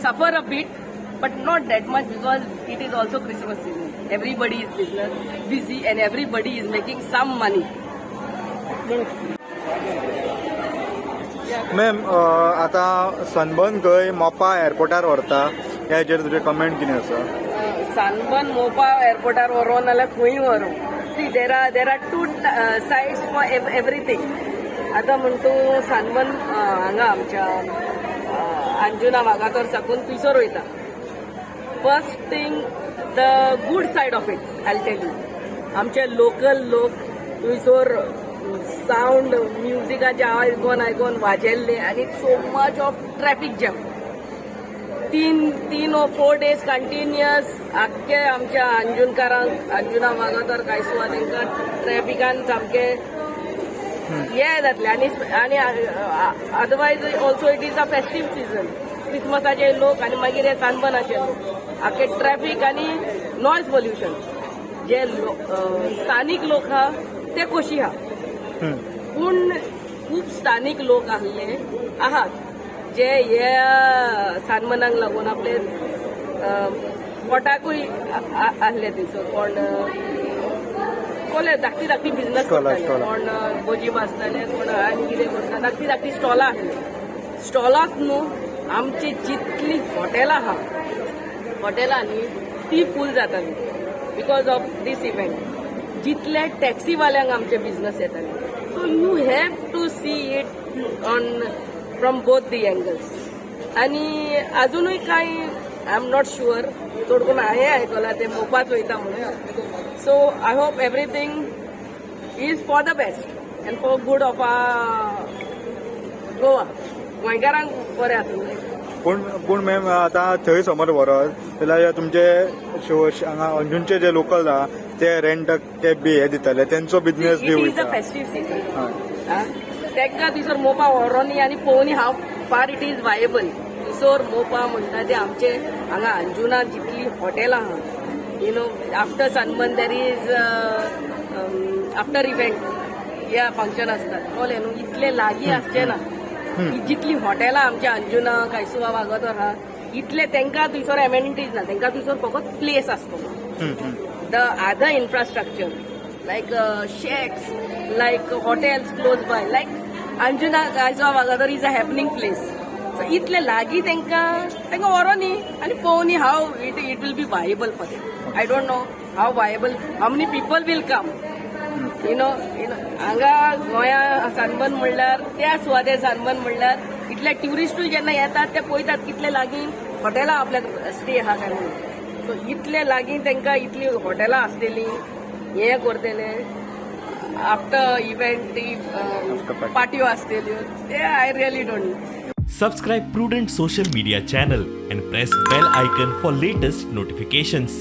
suffer a bit, but not that much, because it is also Christmas season. Everybody is business busy and everybody is making some money. Ma'am, आतां sunburn खंय मोपा एअरपोर्टार व्हरता, ह्या हेजेर तुजें comment कितें आसा? Sunburn Mopa एअरपोर्टार व्हरो नाल्यार खंय व्हरू, see, there are two sides for everything. आतां म्हण तूं सनबर्न हांगा आमच्या अंजुना वागातोर साकून थंयसर वयता. First thing, the good side of it I tell you, आमचे लोकल लोक थंयसर सावंड म्युजिकाचे आयकोन आयकोन वाजेल्ले आनी so much of traffic jam, तीन ओ 4 डेज कंटिन्युअस आख्खे आमच्या अंजुनकारांक, अंजुना वागातोर, कांयसुवा, तांकां ट्रॅफिकान सामकें हे जातलें. आनी otherwise also it is a festive season. क्रिसमसाचे लोक आनी मागीर हे सनबर्नाचे लोक, आख्खे ट्रॅफिक आनी नॉयज पोल्युशन, जे स्थानीक लोक आहा ते खोशी आहा. पूण खूब स्थानीक लोक आहले आहात जे हे सनबर्नाक लागून आपले पोटाकूय आहले. थंयसर कोण कोले धाकटी धाकटी बिझनस स्टॉलां, करताले. स्टॉलां. कोण भजी भाजताले, कोण आनी कितें करता. धाकटी धाकटी स्टॉलां आहली. स्टॉलांत न्हू, आमची जितली हॉटेलां आहा, हॉटेलां न्ही, ती फूल जाताली because of these event. जितले टॅक्सीवाल्यांक आमचे बिझनस येताले. So you have to see it on from both the angles. आनी अजुनूय कांय I am not sure. चड करून हांवें आयकलां ते मोपाच वयता म्हणून. So I hope everything is for the best and for good of Goa. गोंयकारांक बरें आसूं. पूण मॅम, आतां थंय समज व्हरत जाल्यार तुमचे हांगा अंजुनचे जे लोकल आहा ते रेंट कॅब बी हे दिताले, तेंचो बिझनेस बी It is a वयता. Festive season. तांकां थंयसर मोपा व्हरोनी आनी पळोवनी how far it is viable. थंयसर मोपा म्हणटा ते आमचे हांगा अंजुना जितली हॉटेलां आहा, after sunburn there is after event या फंक्शन आसतात, कळ्ळें न्हू? इतले लागीं आसचे ना. जितली हॉटेलां आमच्या अंजुना, कायसुवा, वागातोर आहा, इतले तांकां थंयसर एमेनिटीज ना. तांकां थंयसर फकत प्लेस आसतलो. हम्म, हम्म. The other infrastructure like shacks, like hotels close by, like Anjuna, Kaisua, Vagator is a happening place. So इतले लागीं तांकां व्हरोनी आनी पळोवनी how it will be viable for them. I don't know how viable, how many people will come. हांगा गोंया sunburn म्हणल्यार, त्या सुवातेर sunburn म्हणल्यार इतले ट्युरिस्टूय जेन्ना येतात ते पळयतात कितले लागीं हॉटेलां आपल्याक स्टे आहा काय म्हणून. सो इतले लागीं तांकां इतली हॉटेलां आसतली, हें करतले, आफ्टर इव्हेंट ती party. पार्ट्यो आसतल्यो, ते I really don't. Subscribe Prudent Social Media channel and press bell icon for latest notifications.